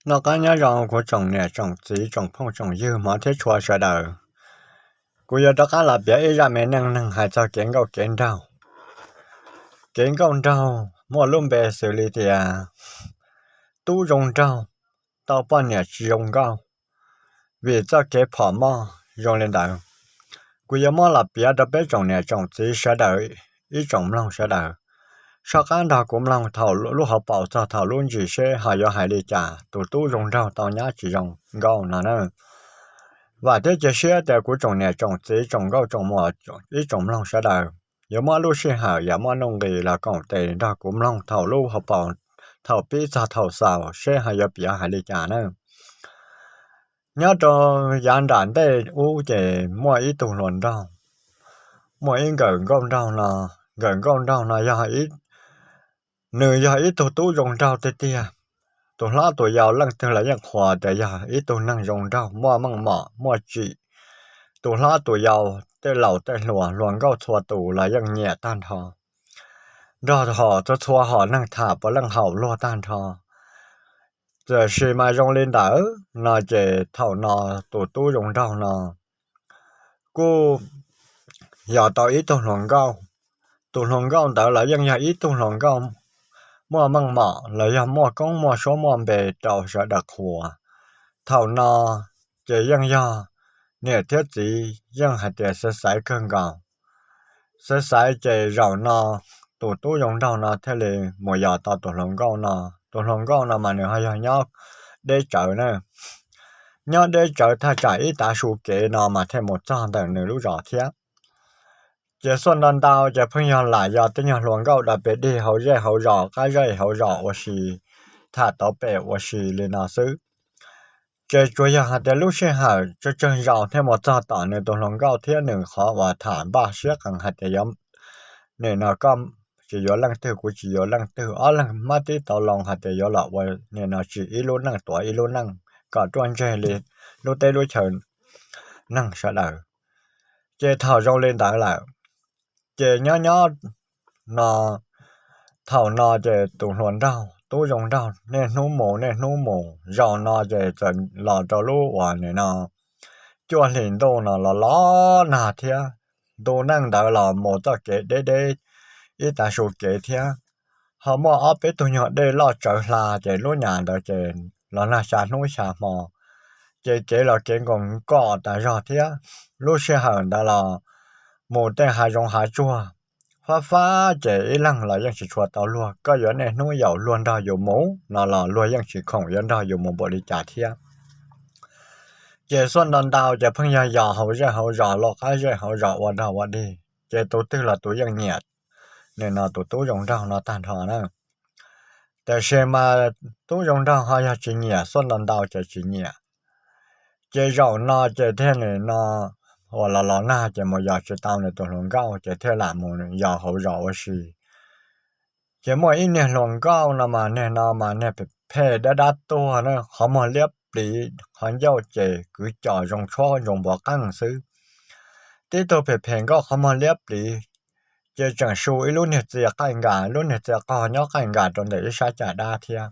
Noj qab nyob zoo kuv tsoom niam tsoom txiv tsoom phooj tsoom ywg hmov thiab tshua sawv daws. Kuv yuav rov qab los piav ib zaj me neej neeg hais txog kev nkauj kev nraug. Kev nkauj nraug muaj lub npe xws li tias tub zoo nraug tau poj niam tsis zoo nkauj, vim txoj kev phom moj zoo li ntawd. Kuv yuav muab los piav rau peb tsoom niam tsoom txiv sawv daws, ib tsoom mloog sawv daws, soj qab nrog kuv mloog thaum lub hauv paus txog thaum lub ntsis seb ho yuav hais li cas tus tub zoo nraug tau nyab tsis zoo nkauj no na. Vam thiab cia siab tias kuv tsoom niam tsoom txiv tsoom nkauj tsoom muam, ib tsoom mloog sawv daws yuav muab lub sij hawm yam muaj nuj nqis los koom tes nrog kuv mloog thaum lub hauv paus, thaum pib txog thaum xaus seb ho yuav piav hais li cas na. Nyob rau yav nram ntej ub ces muaj ib tug hluas nraug, muaj ib nkawm nkauj nraug no. Nkawm nkauj nraug no yog, nws yog ib tug tub zoo nraug tiag tiag. Tus hlob tus yau leej twg los yeej qhuas tias yog ib tug neeg zoo nraug muaj meej mom muaj tsim. Tus hlob tus yau, tej laus tej hluas, hluas nkauj txhua tus los yeej nyiam tag nrho. Nrog hom txhua txhua hom neeg tham puav leej haum luag tag nrho. Tiam sis mas zoo li ntawd no ces thaum no tus tub zoo nraug no kuj yog tau ib tug hluas nkauj. Tus hluas nkauj ntawd los yeej yog ib tug hluas nkauj muaj meej mom los yog muaj koob muaj suab muaj npe rau sawv daws qhuas. Thaum no ces yeej yog niam thiab txiv yeej hais tias xaiv xaiv kawg nkaus. Xaiv xaiv ces zaum no tus tub zoo nraug no thiaj li mus yos tau tus hluas nkauj no. Tus hluas nkauj no mas nws ho yog nyob deb tsawv na. Nyob deb tsawv thaj tsam ib tav su kev no mas thiaj mus txog ntawm nws lub zos thiab. Ces xuaj ntau ntau ces pheej yog lam yog tej nyuag hluas nkauj dab pes dig hauv zej hauv zos, qab zej hauv zos ua si, tham tau pem ua si li no xwb. Ces tsuas yog hais tias lub sij hawm tsawg tsawg zaus thiaj mus txog tom nws tus hluas nkauj thiab nws qhov uas tham npaj siab qees hais tias yuav, nim no koj tsis yuav leej twg kuv tsis yuav leej twg, ob leeg mab tib tau loo hais tias yuav los ua nim no tsim ib lub neej tuav ib lub neej kom ruaj ntseg li lub teb lub chaw neeg sawv daws. Ces thaum zoo li ntawd lawm, ces nyob nyob no, thaum no ces tus hluas nraug tub zoo nraug niaj hnub mus niaj hnub mus, zaum no ces txawm los rau lub uas nim no cuaj hlis ntuj no los los nag thiab. Ntu neej ntawd los mus txoj kev deb deb ib tav su kev thiab. Ho muaj ob peb tug nyuag dej loj tsawv hla ces lub nyam ntawd ces los nag xya hnub xya hmo, ces kev los kev nkaus kom tas zog thiab. Lub sij hawm ntawd los mus tej hav zoov hav tsuag fab fab ces ib leeg los yeej tsis tshua tau luag, koj yuav niaj hnub yaum luag nrog yus mus no los luag yeej tsis khoom yuav nrog yus mus npaum li cas thiab. Ces xuaj ntau ntau ces pheej yog yos hauv zej hauv zos, los qab zej hauv zos ua dog ua dig, ces tus twg los tus yeej nyiam nim no tus tub zoo nraug no tag nrho na. Tiam sis mas tub zoo nraug ho yog tsis nyiam, xuaj ntau ntau ces tsis nyiam. Ces zaum no ces thiaj nim no uas los los nag ces mus yos tsis tau nws tus hluas nkauj ces thiaj lam mus yos hauv zos ua si. Ces muaj ib niag hluas nkauj no mas niag no mas niag phem dab dab tuag na, qhov muag liab pliv, qhov ncauj ces kwv cos zoo tshuab zoo npuav qeej xwb. Tib tug phem phem nkauj qhov muag liab pliv, ces tseem su ib lub niag txiv qaij nkas, lub niag txiv qaij nyob qaij nkas rau ntawm ib sab caj dab thiab.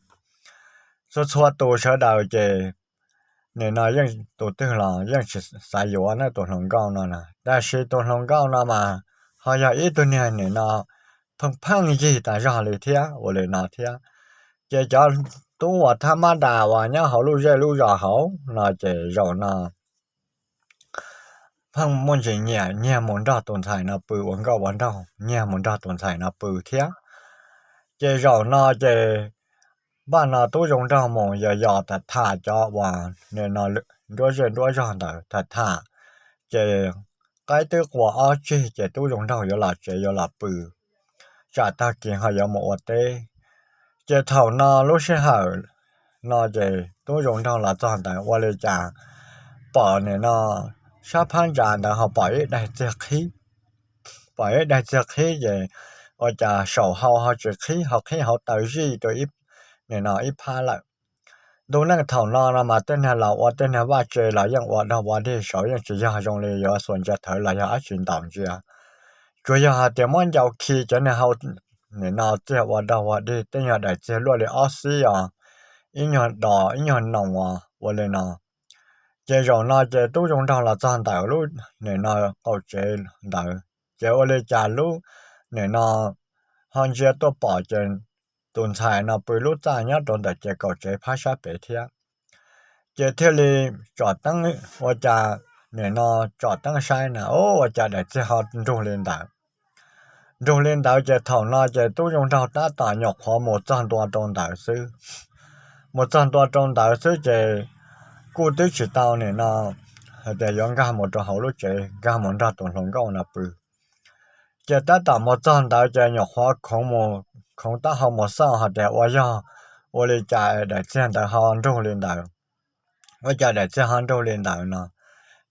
Txhua txhua tus sawv daws ces nim no yeej tus twg los yeej tsis xav yuav na tus hluas nkauj no na. Tab sis tus hluas nkauj no mas ho yog ib tug niag nim no pheej pheej yig tas zog li thiab ua li no thiab. Ces cov tub uas thab mab das uas nyob hauv lub zej lub zos hauv no ces zaum no pheej muaj ntsis nyiam nyiag mus nrog tus ntxhais no pw ua nkauj ua nraug, nyiag mus nrog tus ntxhais no pw thiab. Ces zaum no ces npaj no tub zoo nraug mus yos yos tham tham cov uas nim no nruab zej nruab zog ntawd tham tham, ces qaib twb qua ob tsig ces tub zoo nraug yuav los tsev yuav los pw, tsam tag kis ho yuav mus ua teb. Ces thaum no lub sij hawm no ces tub zoo nraug los txog ntawd ua li cas pom nim no sab phab ntsa ntawd ho pom ib daig txiag qhib, pom ib daig txiag qhib ces ua cas saum hau ho tsis qhib, ho qhib hauv taw zij rau nim no ib phab lawm. Ntu neej thaum no no mas tej niag laus ua tej niag vaj tse los yeej ua dog ua dig saud yeej tsis yog zoo li yuav xuas ntsia thawv los yog dab tsi ntaus ntsia. Tsuas yog hais tias muab ncau khi cov niag hau nim no txiag ua dog ua dig tej nyuag daim txiag luaj li ob xib os, ib nyuag dos ib nyuag noos ua li no. Ces zaum no ces tub zoo nraug los txog ntawm lub nim no qaum tsev ntawd ces ua li cas lub nim no ho ntsia tuaj pom ces tus ntxhais no pw lub txaj nyob rau ntawm ces kaum tsev phab sab pem thiab. Ces thiaj li tsom teeb ua cas nim no tsom teeb saib na ua cas daim txiag ho nrug li ntawd. Nrug li ntawd ces thaum no ces tub zoo nraug tab tom nyuam qhuav mus txog ntua rau ntawd xwb. Mus txog ntua rau ntawd xwb ces kuj twb tsis tau nim no hais tias yuav nkag mus rau hauv lub tsev nkag mus nrog tus hluas nkauj no pw. Ces tab tom mus txog ntawd ces nyuam qhuav khoov taub hau mus xauj hais tias ua yog ua li cas daim txiag ntawd ho nrug li ntawd, ua cas daim txiag ho nrug li ntawd no.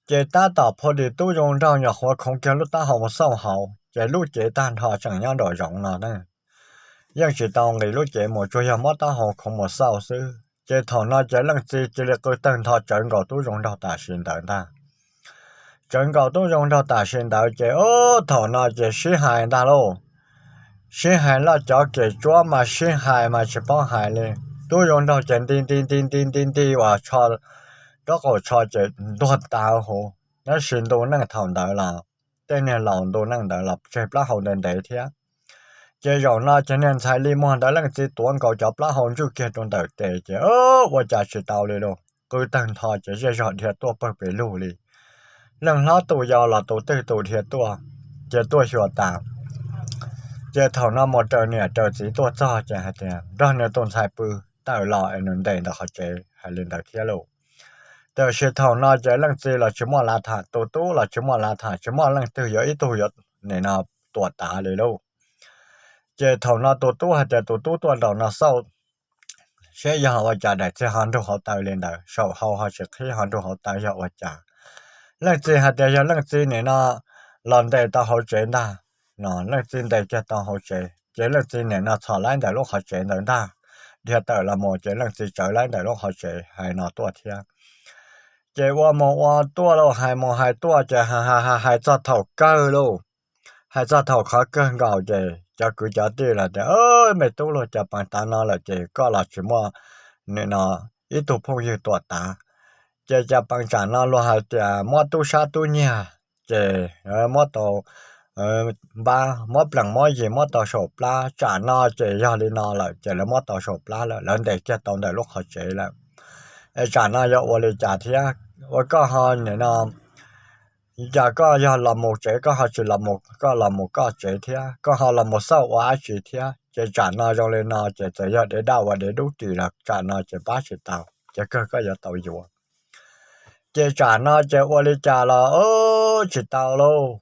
Ces tab tom phua dim tub zoo nraug nyuam qhuav khoov kiag lub taub hau mus xauj hauv ces lub cev tag nrho tseem nyob nraum zoov no na. Yeej tsis tau nqis lub cev mus tsuas yog muab taub hau khoov mus xauj xwb ces thaum no ces leej txiv cia li qw tawg ntho tsawv nkaus tub zoo nraug tam sim ntawd ntag. Tsawv nkaus tub zoo nraug tam sim ntawd ces thaum no ces sib hais ntag lauj. Sib hais loj cov kem tsuab mas sib hais mas tsis paub hais li. Tub zoo nraug ces nti nti nti nti nti nti uas tsho, rab qaum tsho ces ntuag tawv huv. Tab sis ntu neej thaum ntawd los tej niag laus ntu neej ntawd los tseg plaub hau ntev ntev thiab. Ces zaum no ces niag ntxhais li muag ntawd leej txiv tuav nkaus cov plaub hau ntswj kiag rau ntawm tes ces ua cas tsis tau li lauj, qw tawg ntho ces zej zog dhia tuaj pawg pes lug li. Leej hlob tus yau los tus twg tus dhia tuaj, ces tuaj xyuas tas. Ces thaum no mus raws niam raws txiv tuaj txog ces hais tias nrog nws tus ntxhais pw tawm los es nws ntes ntawm qhov tsev hais li ntawd thiab lauj. Tiam sis thaum no ces leej txiv los tsis muaj lav tham, tus tub los tsis muaj lav tham, tsis muaj leej twg yuav ib tug yuav nim no tuam tav li lauj. Ces thaum no tus tub hais tias tus tub tuaj nraum no xauj seb yog ua cas daim txiag ho nrug hauv taw li ntawd, saum hau ho tsis qhib ho nrug hauv taw yog ua cas. Leej txiv hais tias yog leej txiv nim no los ntes tau hauv tsev ntag. No leej txiv ntes kiag tau hauv tsev ces leej txiv nim no txhom laib ntawm lub qhov tsev ntawd ntag, dhia tawm los mus ces leej txiv tsawv laib ntawm lub qhov tsev hais no tuaj thiab. Ces ua mus ua tuaj lauj, hais mus hais tuaj ces hais hais hais txog thaum kawg lauj, hais txog thaum qhov kawg nkaus ces cov kwv cov tij los tias me tub lauj, cas pees tav no lawm ces koj los tsis muaj nim no ib tug phooj ywg tuam tav. Ces cas pees tsam no luag hais tias muab tub sab tub nyiag ces muab tau npab, muab plees muab yig muab tau saum plab, tsam no ces yog li no lawm ces lawv muab tau saum plab lawm, lawv ntes kiag tau ntawm lub qhov tsev lawm. Es tsam no yuav ua li cas thiab? Ua koj ho nim no cas koj yog los mus tsev koj ho tsis los mus, koj los mus koj tsev thiab koj ho los mus xauj ua dab tsi thiab? Ces tsam no zoo li no ces txawm yog dev daj ua dev dub ris los tsam no ces pab tsis tau, ces kawg koj yuav tau yuav. Ces tsam no ces ua li cas los tsis tau lauj,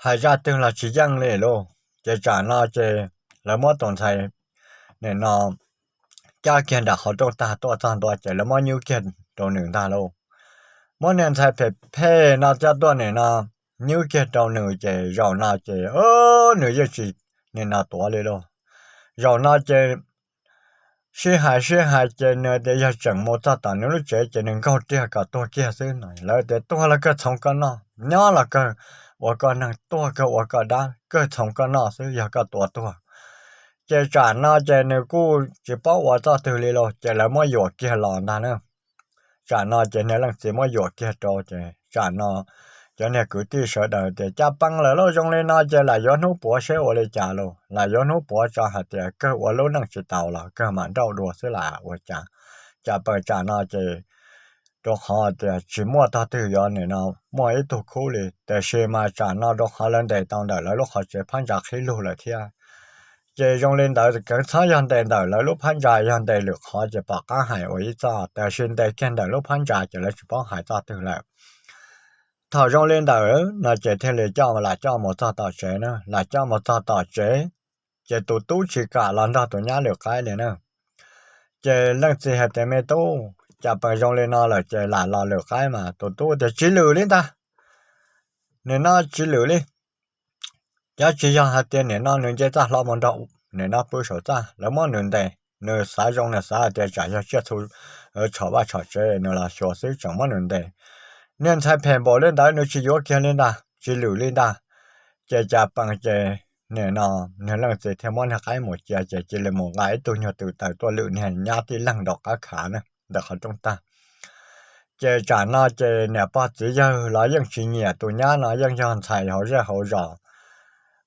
hais zaj twg los tsis yeej li lauj. Ces tsam no ces lawv muab tus ntxhais nim no cab kiag nram qhov rooj tag tuaj txog ntua ces lawv muab nyub kiag rau nws ntag lauj. Muab niag ntxhais phem phem no coj tuaj nim no nyub kiag rau nws ces zaum no ces nws yeej tsis nim no tuav li lauj. Zaum no ces sib hais sib hais ces nws tias yog tseem mus txog tom nws lub tsev ces nws nkaug riag kom tuag kiag xwb no. Lawv tias tuag los kawg txhoov koj noj, nyob los kawg ua koj neeg, tuag kawg ua koj dab, kawg txhoov koj noj xwb yog koj tua tuag. Ces tsam no ces nws kuj tsis paub ua txoj twg li lauj ces lawv muab yuam kiag los ntag na. Tsam no ces niag leej txiv muab yuam kiag rau ces tsam no cov niag kwv tij sawv daws tias cas pees lawm lauj, zoo li no ces lam yuav hnub puav seb ua li cas lauj, lam yuav hnub puav tso hais tias kawg ua lub neej tsis taus los kawg mam nrauj dua xwb lam ua cas. Cas pees tsam no ces rau qhov tias tsis muaj tog twg yuav nim no muaj ib tug khub li, tiam sis mas tsam no rau qhov lawv ntes tau ntawm lawv lub qhov tsev phab ntsa qhib lug lawm thiab. Ces zoo li ntawd keev txhob yog ntes ntawm lawv lub phab ntsa, yog ntes lwm qhov ces pom qab hais ua ib txoj, tiam sis ntes kiag ntawm lub phab ntsa ces lawv tsis paub hais txoj twg lawm. Thaum zoo li ntawd no ces thiaj li coj lam coj mus txog tom tsev na, lam coj mus txog tom tsev, ces tus tub tsis kam los nrog tus nyab lwm qaib li na. Ces leej txiv hais tias me tub, cas pees zoo li no lawm ces lam los lwm qaib mas. Tus tub tias tsis lwm li ntag, nim no tsis lwm li. Cov tsis yog hais tias nim no nws nce txaj hlo mus nrog nim no pw saum txaj, lawv muab nws ntes, nws xav zoo nws xav hais tias tsam yog tsiaj txhu tshom vaj tshom tsev nws los xyuas xwb tseem muab nws ntes. Niag ntxhais phem npaum li ntawd nws tsis yuav kiag li ntag, tsis lwm li ntag. Ces cas pees ces nim no niag leej txiv thiaj muab niag qaib mus cia ces cia li mus nqa ib tug nyuag twm taws tuaj lwm niag nyab tib leeg nraum qab khav na ntawm qhov rooj tag. Ces tsam no ces niam pog txiv yawg los yeej tsis nyiam tus nyab no, yeej yog ntxhais hauv zej hauv zos.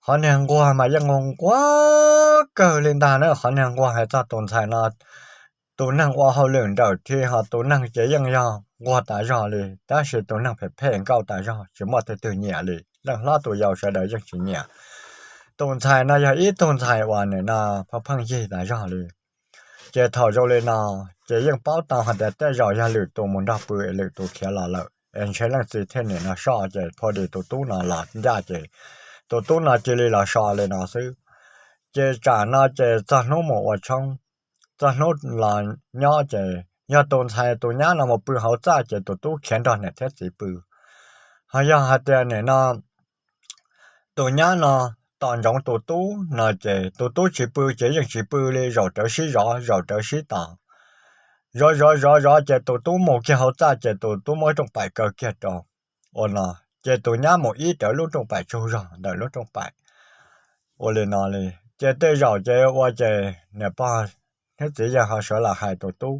Qhov niag nquag mas yeej nquag kawg li ntag na. Qhov niag nquag hais txog tus ntxhais no, tus neeg ua hauj lwm nrawm thiab ho tus neeg ces yeej yog nquag tas zog li, tab sis tus neeg phem phem nkauj tas zog tsis muaj leej twg nyiam li, leej hlob tus yau sawv daws yeej tsis nyiam. Tus ntxhais no yog ib tug ntxhais uas nim no pheej pheej yig tas zog li. Ces thaum zoo li no ces yeej paub tau hais tias tej zaum yog lwm tus mus nrog pw es lwm tus khiav los lawm es ntshe leej txiv thiaj nim no soj ces pha dis tus tub no los ncaj ces tus tub no cia li los so li no xwb. Ces tsam no ces txog hnub mus ua tshoob, txog hnub los nyob ces yog tus ntxhais tus nyab no mus pw hauv txaj ces tus tub khiav nrog niam thiab txiv pw. Ho yog hais tias nim no tus nyab no tos ntsoov tus tub no ces tus tub tsis pw ces yeej tsis pw li, zaum rawv sib zov zaum rawv sib tos, zov zov zov zov ces tus tub mus kiag hauv txaj ces tus tub muab rooj paim kaw kiag rau ua no, ces tus nyab mus ib rawv lub rooj paim tsaug zog ntawm lub rooj paim. Ua li no li ces tej zaum ces ua ces niam pog thiab txiv yawg ho sawv los hais tus tub,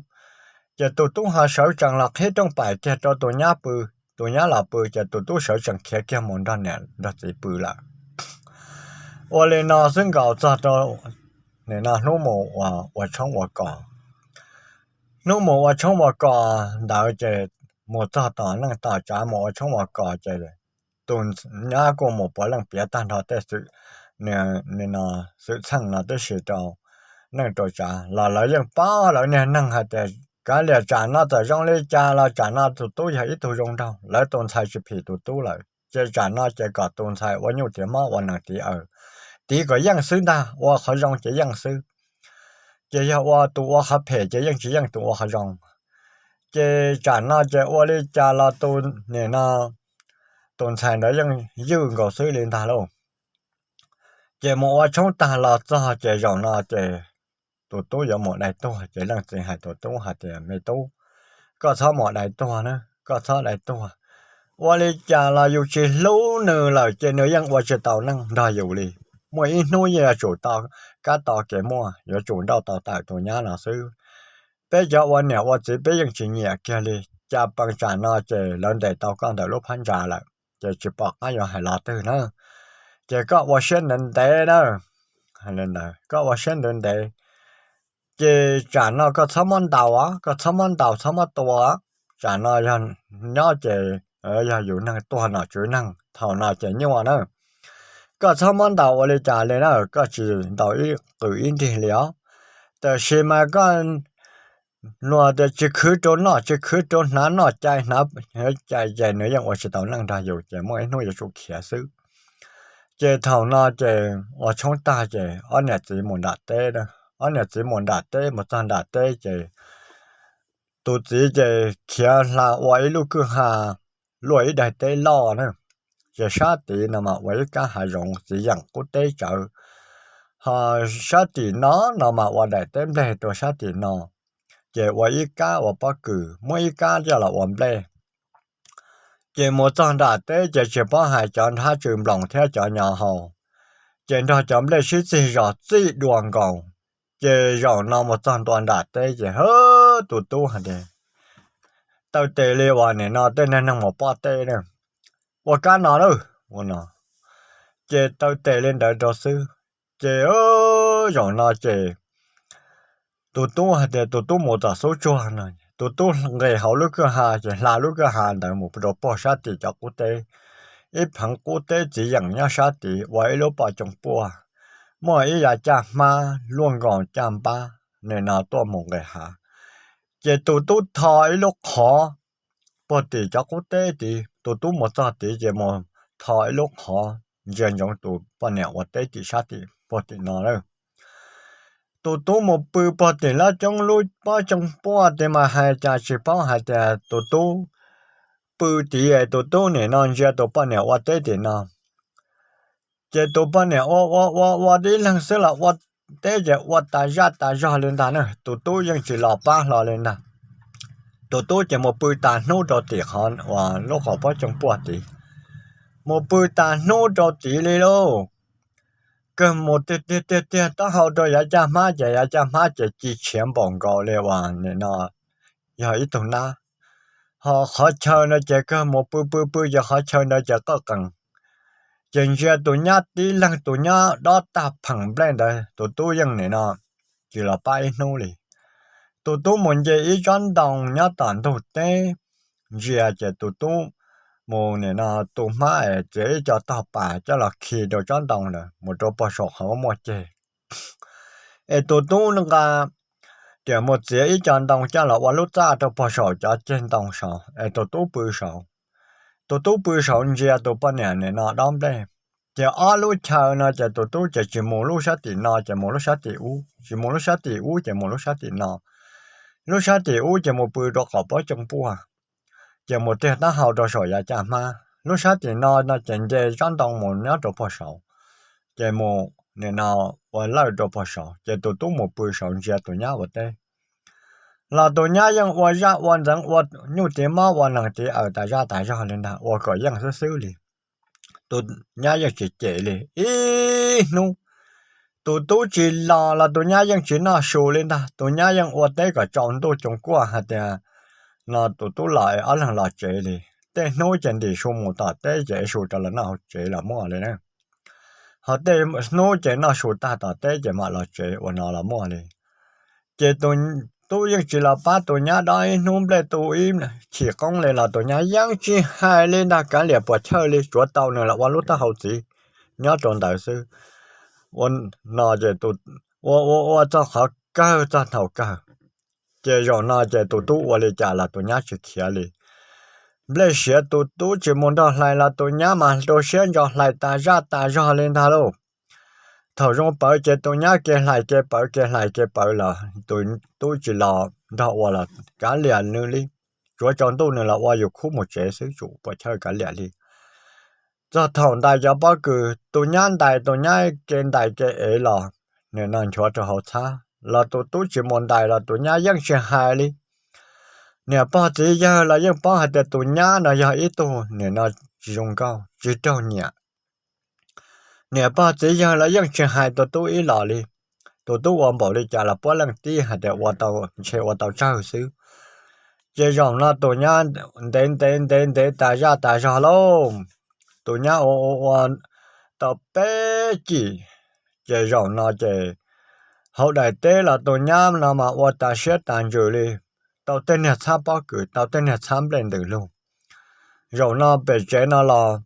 ces tus tub ho sawv tsees los qhib rooj paim kiag rau tus nyab pw, tus nyab los pw ces tus tub sawv tsees khiav kiag mus nrog niam nrog txiv pw lawm. Ua li no xwb nkaus txog rau nim no hnub mus ua tshoob ua kos. Hnub mus ua tshoob ua kos ntawd ces mus txog tom neej tom tsav mus ua tshoob ua kos ces tus nyab kuj mus puav leej piav tag nrho tej xwm, nim no xwm txheej no tib si rau neej rau tsav los lawv yeej paub lawv niag neeg hais tias kav liam tsam no txawm zoo li cas los tsam no tus tub yog ib tug zoo nraug, lawv tus ntxhais tsis phim tus tub lawm ces tsam no ces kom tus ntxhais ua nyuj tiav mob ua nees tiav aws, tiv kom yeej xwb ntag, ua qhov zoo ces yeej xwb. Ces yog ua tus ua qhov phem ces yeej tsis yeej tus ua qhov zoo. Ces tsam no ces ua li cas los tus nim no tus ntxhais ntawd yeej ywj nkaus xwb li ntag lauj. Ces mus ua tshoob tag los txog ces zaum no ces tus tub yuav mus dai tuag ces leej txiv hais tus tub hais tias me tub, koj txhob mus dai tuag na, koj txhob dai tuag. Ua li cas los yus tsis hlub nws lawm ces nws yeej ua tsis tau neej nrog yus li. Muaj ib hnub yeej yuav tsum to kab to kev muaj, yuav tsum nrauj tau tawm tus nyab no xwb. Peb cov ua niam ua txiv peb yeej tsis nyiam kiag li. Cas pees tsam no ces lawv ntes tau koj ntawm lub phab ntsa lawm ces tsis pom qab yuav hais los twg na. Ces koj ua siab ntev ntev na, koj ua siab ntev ntev. Ces tsam no koj txhob muab ntaus, koj txhob muab ntaus txhob muab tua. Tsam no yog nyob ces yog yus neeg tuag nom tswv neeg thaum no ces nyuaj na. Koj txhob muab ntaus ua li cas li na, koj tsis ntaus ib qws ib nrig li os. Tab sis mas koj luag tias tsis khwv rau noj tsis khwv rau hnav, noj cai hnav cai ces nws yeej ua tsis tau neej nrog yus ces muaj ib hnub yuav tsum khiav xwb. Ces thaum no ces ua tshoob tag ces ob niam txiv mus nram teb, ob niam txiv mus nram teb, mus txog nram teb ces tus txiv ces khiav hla ua ib lub kwj ha luaj ib daim teb loj na. Ces sab tid no mas ua ib kab hav zoov txiv yeem qub teb tsawv, ho sab tim no no mas ua daim teb nplej rau sab tim no. Ces ua ib kab ua pob kws, muab ib kab coj los ua nplej. Ces mus txog nram teb ces tsis paub hais cov nrab tsw nploos thiab cov nyo haus, ces nrog cov nplej sib txig zos txij dua nkaus. Ces zaum no mus txog ntua nram teb ces hwb tus tub hais tias, taw tes li uas nim no tej neeg mus pob teb na, ua kab no lawm ua no. Ces taw tes li ntawd rau xwb. Ces zaum no ces tus tub hais tias tus tub mus tom xub tsuag no, tus tub nqis hauv lub kwj ha ces hla lub kwj ha ntawd mus rau puag sab tim cov qub teb. Ib pheev qub teb txiv yeem nyob sab tid ua ib lub poj cooj puaj, muaj ib yav caj hmab luaj nkaus caj npab nim no tuaj mus nqis hav. Ces tus tub tho ib lub qhov puag tim cov qub teb tid, tus tub mus txog tid ces mus tho ib lub qhov ntsia ntsoov tus poj niam ua teb tim sab tim puag tim no lawm. Tus tub mus pw puag tim lab coob lub pob cooj puaj tid mas hais cas tsis paub hais tias tus tub pw tid, tus tub nim no ntsia tus poj niam ua teb tim no. Ces tus poj niam ua ua ua ua tib leeg xwb los ua teb ces ua tas zaj tas zog li ntag na, tus tub yeej tsis los pab hlo li ntag. Tus tub ces mus pw tas hnub rau tim qhov uas lub qhov pob cooj puaj tid, mus pw tas hnub rau tid li lauj. kawg mus tiag tiag tiag tiag taub hau rau yav caj hmab ces yav caj hmab ces ci tshiav npaum nkaus li uas nim no yog ib tug nab. Ho qhov chaw ntawd ces kawg mus pw pw pw ces qhov chaw ntawd ces qawj qees. Ces ntsia tus nyab tib leeg, tus nyab dob tag pheem nplej ntawd, tus tub yeej nim no tsis los pab ib hnub li. Tus tub mus nce ib tsob ntoo nyob tom ntug teb, ntsia ces tus tub mus nim no tu hmab es txiav ib co tog pas coj los khi rau tsob ntoo ntawd mus rau pog saum qhov muaj ceg. Es tus tub nqa riam mus txiav ib co ntoo coj los ua lub txaj rau pog saum cov ceg ntoo saud es tus tub pw saud. Tus tub pw saud ntsia tus poj niam nim no dob nplej. Ces ob lub chaw no ces tus tub ces tsis mus lub sab tim no ces mus lub sab tim ub, tsis mus lub sab tim ub ces mus lub sab tim no, lub sab tim ub ces mus pw rau qaum pob cooj puaj, ces mus tiag taub hau rau saum yav caj hmab. Lub sab tim no no ces nce tsob ntoo mus nyob rau pog saud, ces mus nim no ua lawj rau pog saud ces tus tub mus pw saud ntsia tus nyab ua teb. Los tus nyab yeej ua zaj ua ntxeev ua nyuj tiv mob ua nees tiv aws tas zaj tas zog li ntag, ua kom yeej xwb xwb li. Tus nyab yeej tsis cem li ib hnub. Tus tub tsis los los tus nyab yeej tsis noj su li ntag, tus nyab yeej ua teb kom tsaus ntuj coos kuaj hais tias no tus tub los es ob leeg los tsev li. Tej hnub ces ntim su mus tom teb ces su rov los noj hauv tsev los muaj li na. Ho tej hnub ces noj su tag tom teb ces mam los tsev ua no los muaj li. Ces tus tub yeej tsis los pab tus nyab dob ib hnub nplej tu ib chim qoob li los tus nyab yeej tsis hais li ntag, kav liam puas chawj li, tsuav tau nws los ua lub taub hau txiv nyob rau ntawd xwb. Ua no ces ua ua ua txog qhov kawg txog thaum kawg ces zaum no ces tus tub ua li cas los tus nyab tsis khiav li. Nplej siav tus tub tsis mus nrog hlais los tus nyab mas rau siab ntso hlais tas zaj tas zog li ntag lauj. Thaum zoo pawv ces tus nyab ke hlais ke pawv ke hlais ke pawv los tus tub tsis los nrog ua los kav liam nws li. Tsuav tsaus ntuj nws los ua yus khub mus tsev xwb, tsum puas chawj kav liam li. Txog thaum ntais cov pob kws tus nyab ntais, tus nyab ke ntais ke ev los nim no nchuav rau hauv txhab los tus tub tsis mus ntais los tus nyab yeej tsis hais li. Niam pog txiv yawg los yeej paub hais tias tus nyab no yog ib tug nim no tsis zoo nkauj tsis raug nyiam. Niam pog txiv yawg los yeej tsis hais tus tub ib los li. Tus tub ua npaum li cas los puav leej tib hais tias ua tau ntshe ua tau tsawg xwb. Ces zaum no tus nyab ntev ntev ntev ntev tas zaj tas zog lauj. Tus nyab ua ua ua tau peb cim, ces zaum no ces hauv daim teb los tus nyab no mas ua tas siab tas ntsws li, tau tej niag txhab pob kws, tau tej niag txhab nplej ntws lug. Zaum no pem tsev no los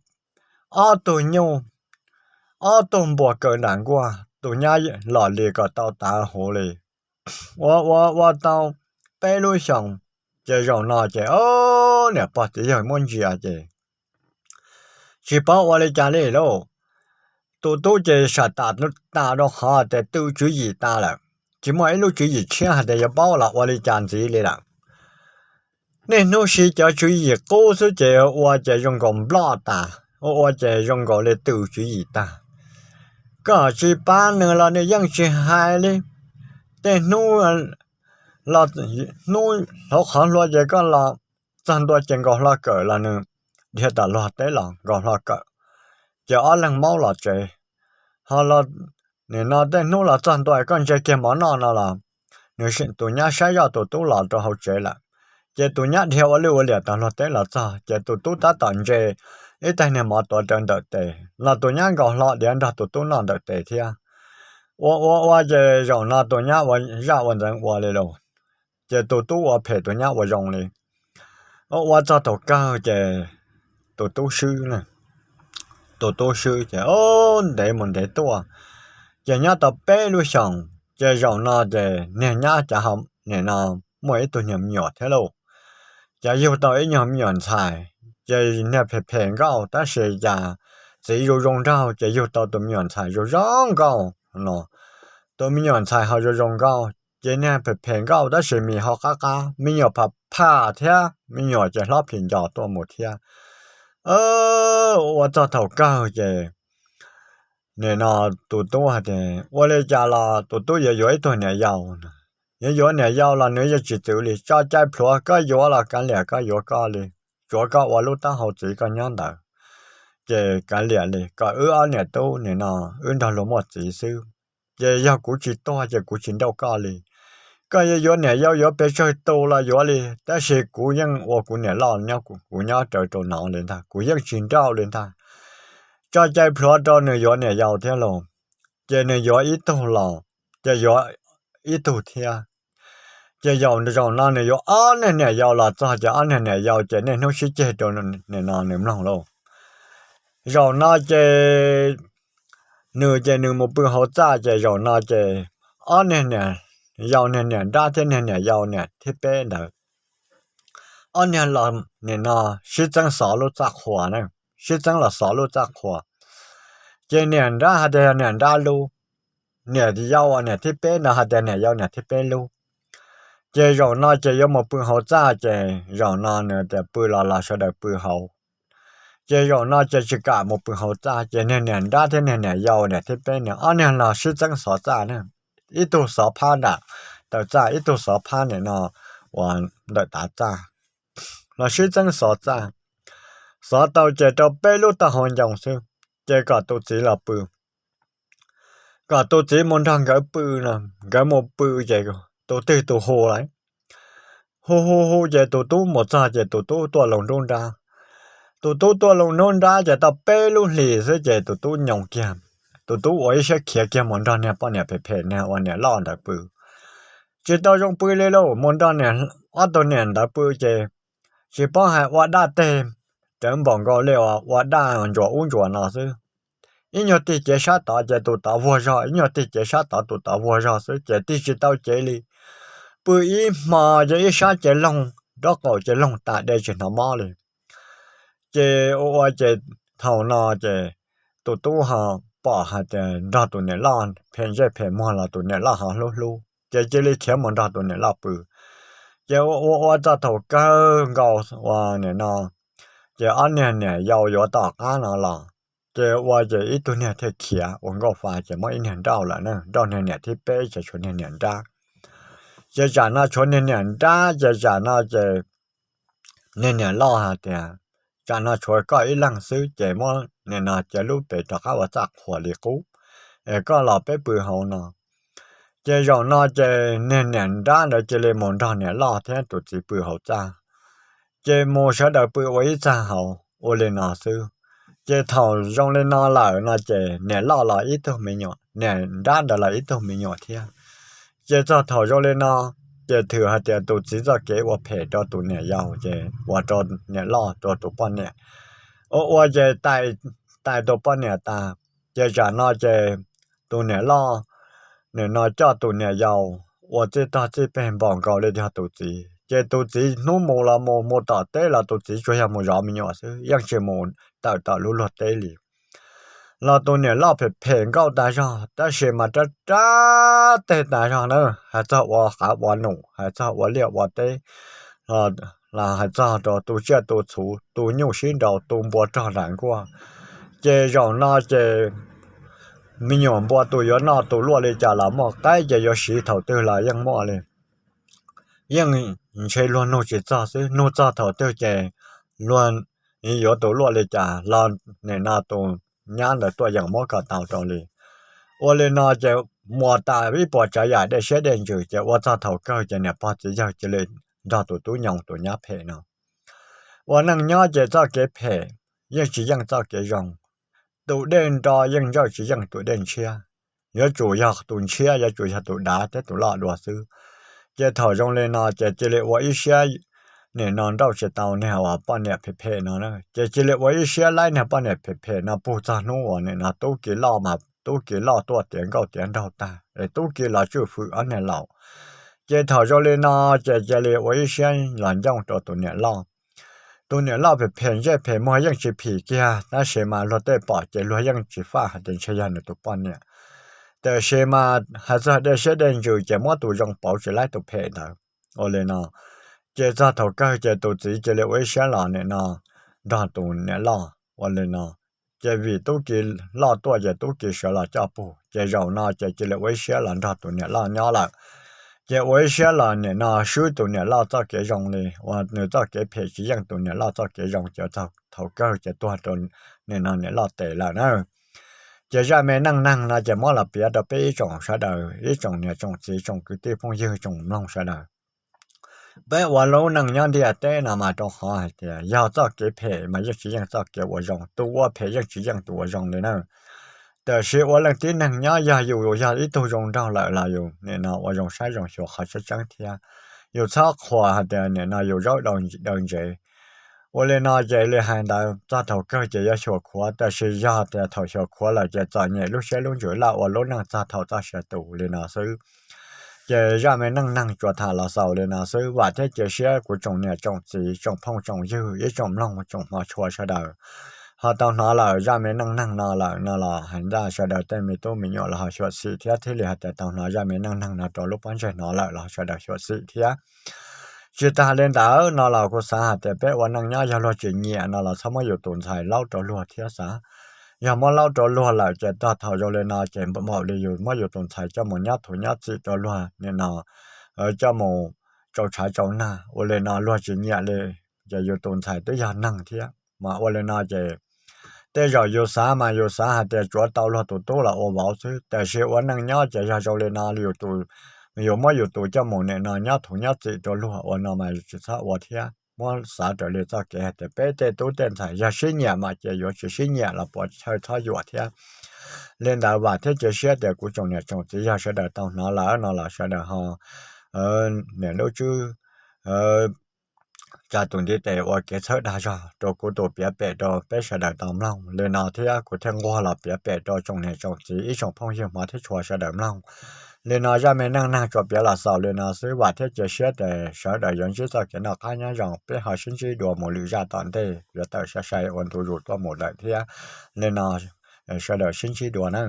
ob tug nyuj, ob tug npua kaw nram nkuaj, tus nyab los li kom tau tav huv li. Ua ua ua tau peb lub xyoos, ces zaum no ces niam pog txiv yawg muab ntsia ces tsis paub ua li cas li lauj. Tus tub ces sam tas tas rau qhov tias tw tswv yim tas lawm, tsis muaj ib lub tswv yim tshiab hais tias yuav paub los ua li cas ntxiv li lawm. Niaj hnub siv cov tswv yim qub xwb ces ua ces zoo nkaus nploj tas, ua ua ces zoo nkaus li tw tswv yim tag. Koj tsis pab nws los nws yeej tsis hais li. Tej hnub los hnub hauv qhov hlua ces koj los txog ntua ces nkaus hlo kawm los nws dhia tom luag teb los nkaus hlo kawm, ces ob leeg maub los tsev. Ho los nim no tej hnub los txog ntua koj ntse kiag mov noj no los nws tus nyab saib zoj tus tub los rau hauv tsev lawm, ces tus nyab dhia ua lwj ua liam tom luag teb los txog ces tus tub tab tom ntse ib tais niag mov tuav rawv ntawm tes los tus nyab nkaus hlo diav nrog tus tub noj ntawm tes thiab. Ua ua ua ces zaum no tus nyab ua zaj ua ntxeev ua li lauj, ces tus tub ua phem tus nyab ua zoo li. Ua ua txog thaum kawg ces tus tub swb, tus tub swb ces ntev mus ntev tuaj, ces nyob tau peb lub xyoos ces zaum no ces niag nyab cav nim no muaj ib tug nyuag me nyuam thiab lauj. Ces yug tau ib nyuag me nyuam ntxhais, ces niag phem phem nkauj tab sis cas txiv zoo zoo nraug ces yug tau tus me nyuam ntxhais zoo zoo nkauj no. Tus me nyuam ntxhais ho zoo zoo nkauj ces niag phem phem nkauj tab sis mis ho qab qab, me nyuam pham pham thiab me nyuam ces hlob phim nco tuaj mus thiab. Ua txog thaum kawg ces nim no tus tub hais tias ua li cas los tus tub yuav yuav ib tug niam yau no. Yuav yuav niam yau los nws yeej tsis txwv li, tso cai plhuav, koj yuav los kav liam koj yuav koj li, tsuav koj ua lub taub hau txiv koj nyob ntawd. ces kav liam li, kom wb ob niam tub nim no wb nrog luag muaj txiv xwb. Ces yog kuv tsis tuag ces kuv tsis nrauj koj li. Koj yuav yuav niam yau yuav pes tsawg tus los yuav li, tab sis kuv yeej ua kuv niam loj nyob, kuv nyob rawv rau no li ntag, kuv yeej tsis nrauj li ntag. Tso cai plhuav rau nws yuav niam yau thiab lauj. Ces nws yuav ib tug los, ces yuav ib tug thiab. Ces zaum no nws yuav ob niag niam yau los txog ces ob niag niam yau ces niaj hnub sib ceg rau nim no nws mloog lauj. Zaum no ces nws ces nws mus pw hauv txaj ces zaum no ces ob niag niam yau, niag niam nrab thiab niag niam yau niam thib peb ntawd, ob niag los nim no sib txeeb xov lub txaj qhua na, sib txeeb los xov lub txaj qhua. Ces niam nrab hais tias yog niam nrab lub, niam yau uas niam thib peb ntawd hais tias niam yau niam thib peb lub. Ces zaum no ces yuav mus pw hauv txaj ces zaum no nws tias pw los los sawv daws pw hauv. Ces zaum no ces tsis kam mus pw hauv txaj ces niag niam nrab thiab niag niam yau niam thib peb nws ob niag los sib txeeb xov txaj na, ib tug xov phab nram taw txaj, ib tug xov phab nim no uas ntawm tav txaj, los sib txeeb xov txaj. Xov tau ces rau peb lub taub hau ncoo xwb, ces kom tus txiv los pw, kom tus txiv mus nrog nkawd pw no. Nkawd mus pw ces tus twg tus hu lawm, hu hu hu ces tus tub mus txog ces tus tub tuaj loo nruab nrab. Tus tub tuaj loo nruab nrab ces tau peb lub hlis xwb ces tus tub nyoo kiag, tus tub ua ib siab khiav kiag mus nrog niag poj niam phem phem niag uas niam loj ntawd pw. Tsis tau zoo pw li lauj, mus nrog niag ob tug niam ntawd pw ces tsis paub hais ua daj teg rawv npaum nkaus li uas ua daj ntsuas ub ntsuas no xwb. Ib nyuag tig cev sab tod ces tus tod vuag zog, ib nyuag tig cev sab tod tus tod vuag zog xwb ces tig tsis tau cev li. Pw ib hmo ces ib sab ces loog, nraub qaum ces loog tas de tsis hnov mob li. Ces ua ua ces thaum no ces tus tub ho pom hais tias nrog tus niam loj phem ntsej phem muag los tus niam loj ho hlub hlub ces cia li khiav mus nrog tus niam loj pw. Ces ua ua ua txog thaum kawg nkaus uas nim no ces ob niag niam yau yuav tom qab no los, ces ua ces ib tug niag thiaj khiav ua nkauj fa ces muab ib niag nrauj lawm na, nrauj niag niam thib peb ces tshuav niag niam nrab. Ces tsam no tshuav niag niam nrab ces tsam no ces niag niam loj hais tias tsam no tshuav koj ib leeg xwb ces muab nim no cia lub pem rov qab ua txaj qhua li qub, es koj los peb pw hauv no. Ces zaum no ces niag niam nrab ntawd cia li mus nrog niam loj thiab tus txiv pw hauv txaj. Ces mus sawv daws pw ua ib txaj hauv ua li no xwb. Ces thaum zoo li no lawm no ces niam loj los ib tug me nyuam, niam nrab ntawd los ib tug me nyuam thiab. Ces txog thaum zoo li no ces thwm hais tias tus txiv txoj kev ua phem rau tus niam yau ces ua rau niam loj rau tus poj niam ua ua ces tais tus poj niam tas. Ces tsam no ces tus niam loj nim no coj tus niam yau ua txij tog txij peg npaum nkaus li yog tus txiv, ces tus txiv hnub mus los mus, mus tom teb los tus txiv tsuas yog mus zov me nyuam xwb, yeej tsis mus tawm tom lub luag teb li. Los tus niam loj phem phem nkauj tas zog tab sis mas rab rab teg tas zog na, hais txog ua qav ua num, hais txog ua liaj ua teb, los hais txog rau tu tsiaj tu txhuv, tu nyuj sib nraus, tu npua rog nram nkuaj. Ces zaum no ces me nyuam npua tus yuav noj tus luaj li cas los muaj, qaib ces yuav siv thaum twg los yeej muaj li. Yeej ntshe luag nug tsis txog xwb, nug txog thaum twg ces luag yuav tus luaj li cas los nim no tus nyab ntawd tuaj yeem muab kom tau rau li. Ua li no ces muas tas ib puas tsav yam dej siab dej ntsws ces ua txog thaum kawg ces niam pog txiv yawg cia li nrog tus tub nyoo tus nyab phem no ua neej nyob ces txoj kev phem yeej tsis yeej txoj kev zoo. Tus dej nro yeej ntsawj tsis yeej tus dej ntshiab, yuav tsum yog tus ntshiab yuav tsum yog tus dav thiab tus loj dua xwb. Ces thaum zoo li no ces cia li ua ib siab nim no nrauj tsis tau niag uas poj niam phem phem no na, ces cia li ua ib siab laib niag poj niam phem phem no pug txog hnub uas nim no tub ki loj mas tub ki loj tuaj tiav nkauj tiav nraug tag es tub ki los tswj fwm ob niag laus. Ces thaum zoo li no ces cia li ua ib siab los ncooj rau tus niam loj. Tus niam loj phem phem ntsej phem muag yeej tsis phim kiag tab sis mas luag tej pom ces luag yeej tsis faj hais tias ntshe yog nws tus poj niam. Tiam sis mas hais txog dej siab dej ntsws ces muab tus zoo pauv tsis laib tus phem ntawd. Ua li no ces txog thaum kawg ces tus txiv cia li ua ib siab los nim no nrog tus niam loj ua li no. Ces vim tub ki loj tuaj ces tub ki sawv los coj pug, ces zaum no ces cia li ua ib siab los nrog tus niam loj nyob lawm. Ces ua ib siab los nim no swb tus niam loj txoj kev zoo li uas nws txoj kev phem tsis yeej tus niam loj txoj kev zoo ces thaum kawg ces tuag rau nim no niam loj tes lawm na. Ces zaj me neej neeg no ces muab los piav rau peb ib tsoom sawv daws, ib tsoom niam tsoom txiv, tsoom kwv tij phooj ywg, tsoom mloog sawv daws. Peb ua lub neej nyob ntiaj teb no mas rau qhov hais tias yog txoj kev phem mas yeej tsis yeej txoj kev ua zoo, tus ua phem yeej tsis yeej tus ua zoo li na. Tab sis ua leej tib neeg nyob yog yus yog ib tug zoo nraug lawm los yus nim no ua zoo saib zoo xyuas qhov tseeb tseeb thiab. Yus txhob qhuas hais tias nim no yus zaub daw ntsev. Ua li no ces li hais ntawd txog thaum kawg ces yuav xyuam khuav, tab sis yog tias thaum xyuam khuav lawm ces txom nyem lub siab lub ntsws laj ua lub neej txog thaum txoj sia tus li no xwb. Ces zaj me neej neeg tsuas tham los xaus li no xwb, vam thiab cia siab kuv tsoom niam tsoom txiv, tsoom phooj tsoom ywg, ib tsoom mloog tsoom hmov tshua sawv daws ho tau hnov lawm zaj me neej neeg no lawm no los hais ntawd sawv daws tej me tub me nyuam los ho xyuam xim thiab, thiaj li hais tias tau hnov zaj me neej neeg no rau lub pob ntseg hnov lawm los sawv daws xyuam xim thiab. Tsis tas li ntawd no los kuv xav hais tias peb ua neej nyob yog luag tsis nyiam no los txhob muab yus tus ntxhais laub rau luag thiab xav. Yog muab laub rau luag lawm ces txog thaum zoo li no ces npaum li yus muab yus tus ntxhais coj mus nyob thuv nyob txim rau luag nim no coj mus tsau tshav tsau nag ua li no luag tsis nyiam li, ces yus tus ntxhais twb yog neeg thiab mas ua li no ces tej zaum yus xav mas yus xav hais tias tsuav tau luag tus tub los ua vauv xwb, tab sis ua neej nyob ces yog zoo li no, yus muab yus tus coj mus nim no nyob thuv nyob txim rau luag ua no mas tsis txhob ua thiab. Muab xav raws li txoj kev hais tias peb tej tub tej ntxhais yog sib nyiam mas ces yuav tsis sib nyiam los puas chaw txhob yuam thiab. Li ntawd vam thiab cia siab tias kuv tsoom niam tsoom txiv yog sawv daws tau hnov lawm no los sawv daws ho niam lub tswb tsa tus ntiv tes ua kev txhawb dag zog rau kuv tus piav pem rau peb sawv daws tau mloog li no thiab kuv thiaj nquag los piav pem rau tsoom niam tsoom txiv ib tsoom phooj ywg hmov thiab tshua sawv daws mloog. Li no zaj me neej neeg tsuas piav los xaus li no xwb, vam thiab cia siab tias sawv daws yuav ntsib txoj kev noj qab nyob zoo, peb ho sib ntsib dua mus lwm zaj tom ntej yuav tawm sai sai ua ntu zus tuaj mus lawm thiab. Li no sawv daws sib ntsib dua na.